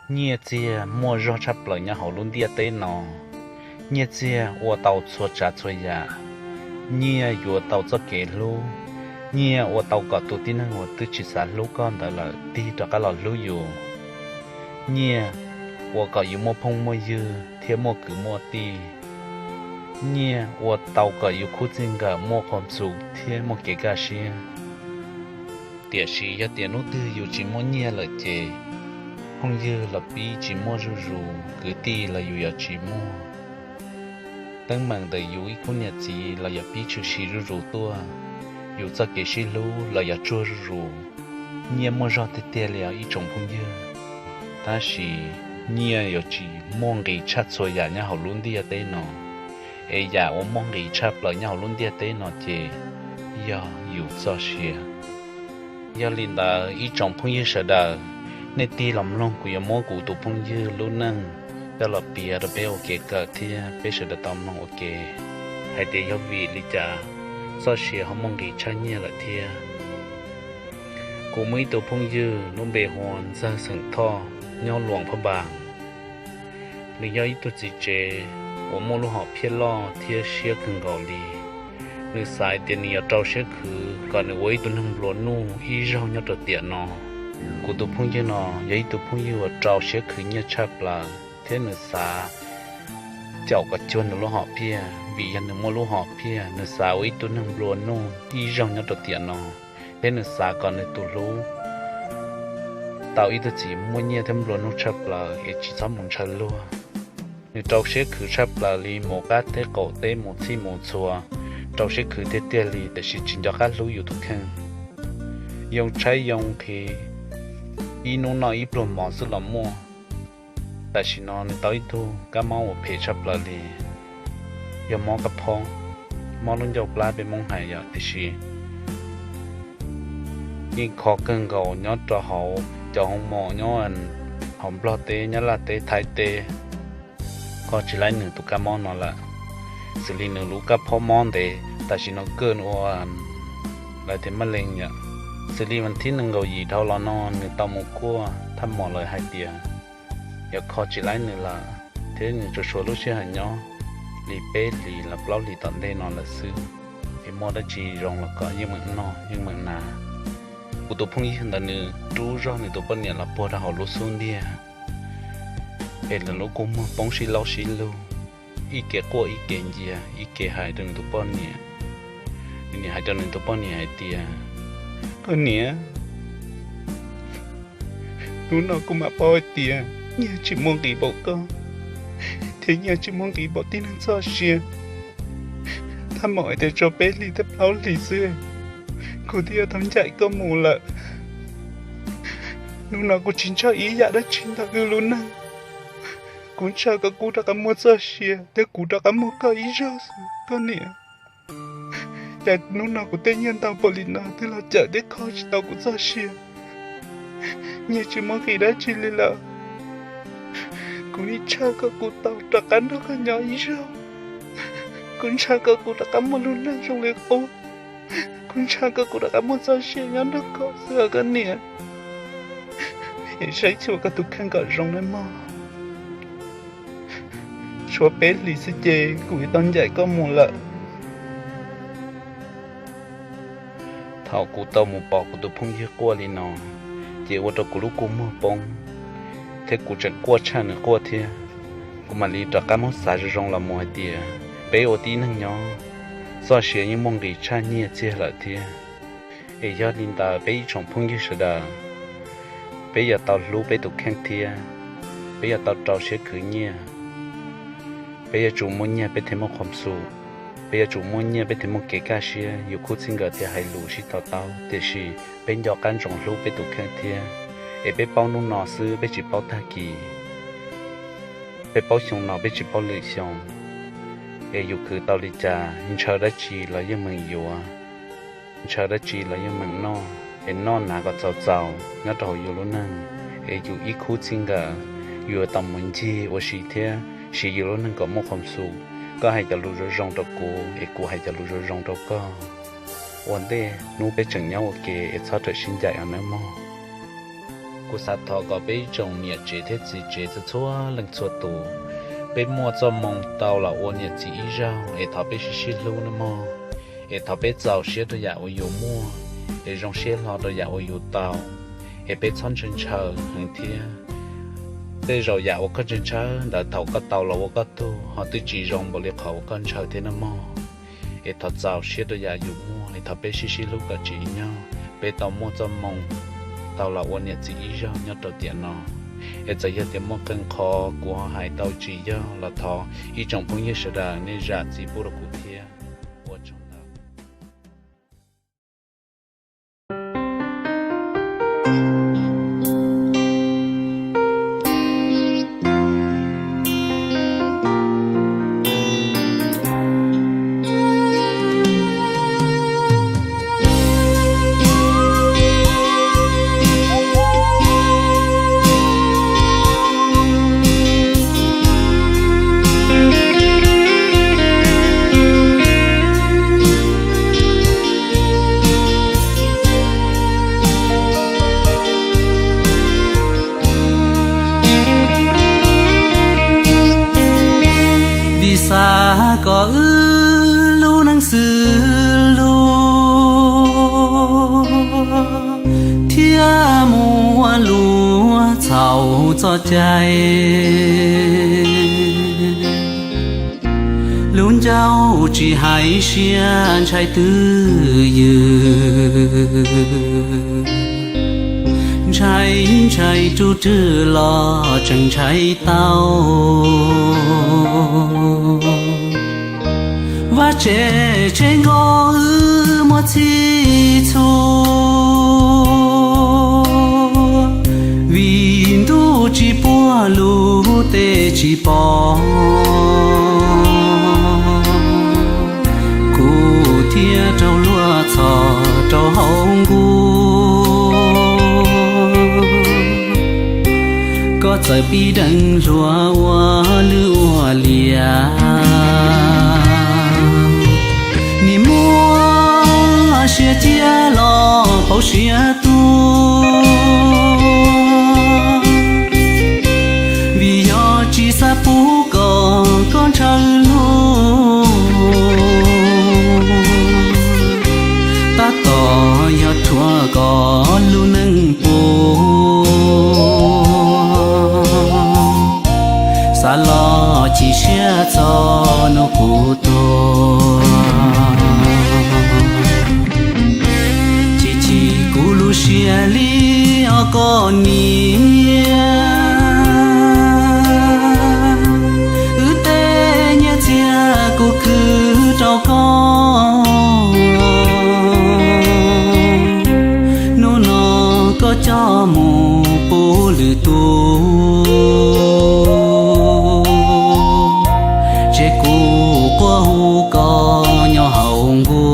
Nyiaj txiag muaj zog tshaj plaws nyob hauv lub ntiaj teb no. Nyiaj txiag ua tau txhua tsav txhua yam. Nyiaj yuav tau txoj kev hlub. Nyiaj ua tau kom tus tib neeg uas twb tsis xav hlub koj ntawd lawm tig rov qab los hlub yus. Nyiaj ua kom yus muaj phooj muaj ywg thiab muaj kwv muaj tij. Nyiaj ua tau kom yus khub txij nkawm muaj qhov xus thiab muaj kev kaj siab. Tiam sis yog tias hnub twg yus tsis muaj nyiaj lawm ces phooj ywg los pib tsis muaj zuj zus, kwv tij los yus yuav tsis muaj. Teeb meem ntawm yus ib khub niam txiv los yog pib tshwm sim zuj zus tuaj, yus txoj kev sib hlub los yog tsuag zuj zus. Nyiaj muaj zog tiag tiag li os ib tsoom phooj ywg, tab sis nyiaj yuav tsis muaj nqis tshaj txhua yam nyob hauv lub ntiaj teb no, es yam uas muaj nqis tshaj plaws nyob hauv lub ntiaj teb no ces yog yus txoj sia. Yog li ntawd ib tsoom phooj ywg sawv daws, nej tig los mloog kuv yuav muab kuv tus phooj ywg lub neej coj los piav rau peb ua kev kawm thiab peb sawv daws tau mloog ua ke hais tias yog vim li cas txoj sia ho muaj nqis tshaj nyiaj lawm thiab. Kuv muaj ib tug phooj ywg lub npe hu ua Ntxawg xeem Thoj nyob Luam Phaj Npas. Nws yog ib tug txiv tsev uas muaj lub hom phiaj loj thiab siab kawg nkaus li. Nws xav hais tias nws yuav rau siab khwv kom nws ua ib tug neeg nplua nuj ib zaug nyob rau tiam no. Kuv tus phooj ywg no yog ib tug phooj ywg uas rau siab khwv nyiaj tshaj plaws thiab nws xav caum kom cuag nws lub hom phiaj, vim yog nws muaj lub hom phiaj nws xav ua ib tug neeg nplua nuj ib zaug nyob rau tiam no, thiab nws xav kom nws tus hlub tau ib tug txiv muaj nyiaj thiab nplua nuj tshaj plaws es tsis txhob mus ntshaw luag. Nws rau siab khwv tshaj plaws li, mus qab teb qaum teb, mus txhij mus txhua, rau siab khwv tiag tiag li, tiam sis tsis nco qab hlub yus tus kheej. Yoo tshaib yoo nqhis, ib hnub noj ib pluag mov xwb los muaj. Tam sim no nws tau ib tug kab mob uas phem tshaj plaws li, yog mob kab phob, mob lub ncauj plab peb Hmoob hais yom, tiam sis yeej kho kawg nkaus nyob rau hauv cov hoo mos nyob hauv Nplog teb, Nyab Laj teb, Thaib teb, kho tsis laib nws tus kab mob no lawm. Xws li nws lub kab phob mob ntev tam sim no kawg nws ua lawv tias maj leej yom. Xws li vas thib nees nkaum yim dhau los no nws tau mus kuaj thaj mos lawv hais tias yuav kho tsis laib nws lawm, thiab nws tsuas tshuav lub sij hawm nyob li peb hlis los plaub hlis tom ntej no lawm xwb, es muaj dab tsi zoo los kom yeej meem noj yeej meem hnav. Kuv tus phooj ywg ntawd nws rub zog nws tus poj niam los puag rau hauv lub xub ntiag, es nws lub kua muag poob sib laub sib lug, ib ke quaj ib ke ncia, ib ke hais rau nws tus poj niam. Nws niam hais rau nws tus poj niam hais tias, koj niam, hnub no kuv mam paub hais tias nyiaj tsis muaj nqis npaum koj, thiab nyiaj tsis muaj nqis npaum tib neeg txoj sia. Thaj mos hais tias tshuav peb hlis thiab plaub hlis xwb, kuv twb yuav tau ncaim koj mus lawm. Hnub no kuv tsis ntshaw ib yam dab tsi ntawm wb lub neej. Kuv ntshaw kom kuv rov qab muaj txoj sia thiab kuv rov qab muaj koj ib zaug xwb koj niam. Cas hnub no kuv tej nyiaj ntau npaum li no twb los cawm thiab kho tsis tau kuv txoj sia. Nyiaj tsis muaj nqis dab tsi li lawm. Kuv nim ntshaw kom kuv tau rov qab nrog koj nyob ib zaug. Kuv ntshaw kom kuv rov qab muaj lub neej zoo li qub. Kuv ntshaw kom kuv rov qab muaj txoj sia nyob nrog koj xwb os koj niam. Es saib xyuas koj tus kheej kom zoo nawb mog. Tshuav peb hlis xwb ces kuv yuav tau ncaim koj mus lawm. Thaum kuv tau mus pom kuv tus phooj ywg quaj li no, ces ua rau kuv lub kua muag poob, thiab kuv tseem quaj tshaj nws quaj thiab. Kuv mam li rov qab muab xav zoo zoo los mus hais tias peb ua tib neeg nyob, txoj sia yeej muaj nqis tshaj nyiaj txiag lawm thiab. Es yog li ntawd peb ib tsoom phooj ywg sawv daws, peb yuav tau hlub peb tus kheej thiab peb yuav tau rau siab khwv nyiaj. Peb yuav tsum muaj nyiaj peb thiaj muaj qhov xum, peb yuav tsum muaj nyiaj peb thiaj muaj kev kaj siab, yus khub txij nkawm thiaj hais lus sib to taub. Tiam sis peb nco qab ntsoov hlub peb tus kheej thiab, es peb paub hnub no xwb peb tsis paub tag kis, peb paub xyoo no peb tsis paub lwm xyoo. Es yus khwv tau li cas, ntshaw dab tsi los yeej meem yuav, ntshaw dab tsi los yeej meem noj, es noj hnav kom txaus txaus nyob rau hauv yus lub neej. Es yus ib khub txij nkawm, yus yuav tau mus ncig ua si thiab siv yus lub neej kom muaj qhov xum. Koj hais cov lus zoo zoo rau kuv, es kuv hais cov lus zoo zoo rau koj. Ua ntej hnub peb tseem nyob ua ke es txhob rawm sib ncaim os nawb mog. Kuv xav thov kom peb ib tsoom niam tsev thiab txiv tsev txhua txhua leej txhua tus, peb muaj txoj moo tau los ua niam txiv ib zaug es thov peb sib sib hlub nawb mog. Es thov peb txaus siab rau yam uas yus muaj, es zoo siab hlo rau yam uas yus tau, es peb txhob ntshaw ntshaw heev thiab. Tej zaum yam uas koj ntshaw ntshaw ntawd thaum koj tau los ua koj tug ho twb tsis zoo npaum li qhov uas koj ntshaw thiab nawb mog. Es thov txaus siab rau yam yus muaj, es thov peb sib sib hlub kom tsev nyob, peb tau muaj txoj moo tau los ua niam txiv ib zaug nyob rau tiam no. Es txawm yog tias muaj qee qhov kuv ho hais tau tsis yog los thov ib tsoom phooj ywg sawv daws nej zam txim pub rau kuv thiab. Ua tsaug ntau. Vim xav kom wb lub neej xws lug thiab mus ua luag txhaum txoj cai. Lub ncauj tsis hais siab ntshai twj ywm, ntshai ntshai rub rwg los tseem ntshai tau. Vaj tsev tsheb nkaus wb muaj txhij txhua, vim ntuj tsis puag lub teb tsis pom, kuv thiaj raug luag txhom rau hauv nkuaj. Koj txawm pib deev hluas ua lwj ua liam, nim muab siab cia los pauv siab tuag, vim yog tsis xav pub kom koj ntshaw luag, tab tom yog rhuav kom lub neej puas. Xav los chim siab txog nug kuv tuag, chim chim kuv lub siab li os koj niam. Wb tej nyiaj txiag kuv kwv rau koj, hnub no koj coj mus pub lwm tus, ces kuv quaj hu koj nyob hauv nkuaj.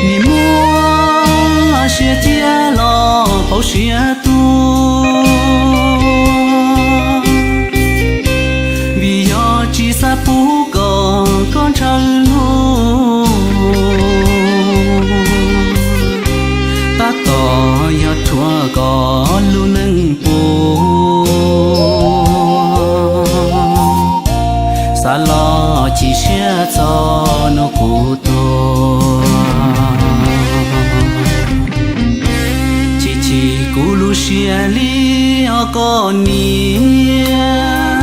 Nim muab siab cia los pauv siab tuag, vim yog tsis xav pub kom koj ntshaw luag, tab tom yog rhuav kom lub neej puas. Xav los chim siab txog nug kuv tuag, chim chim kuv lub siab li os koj niam.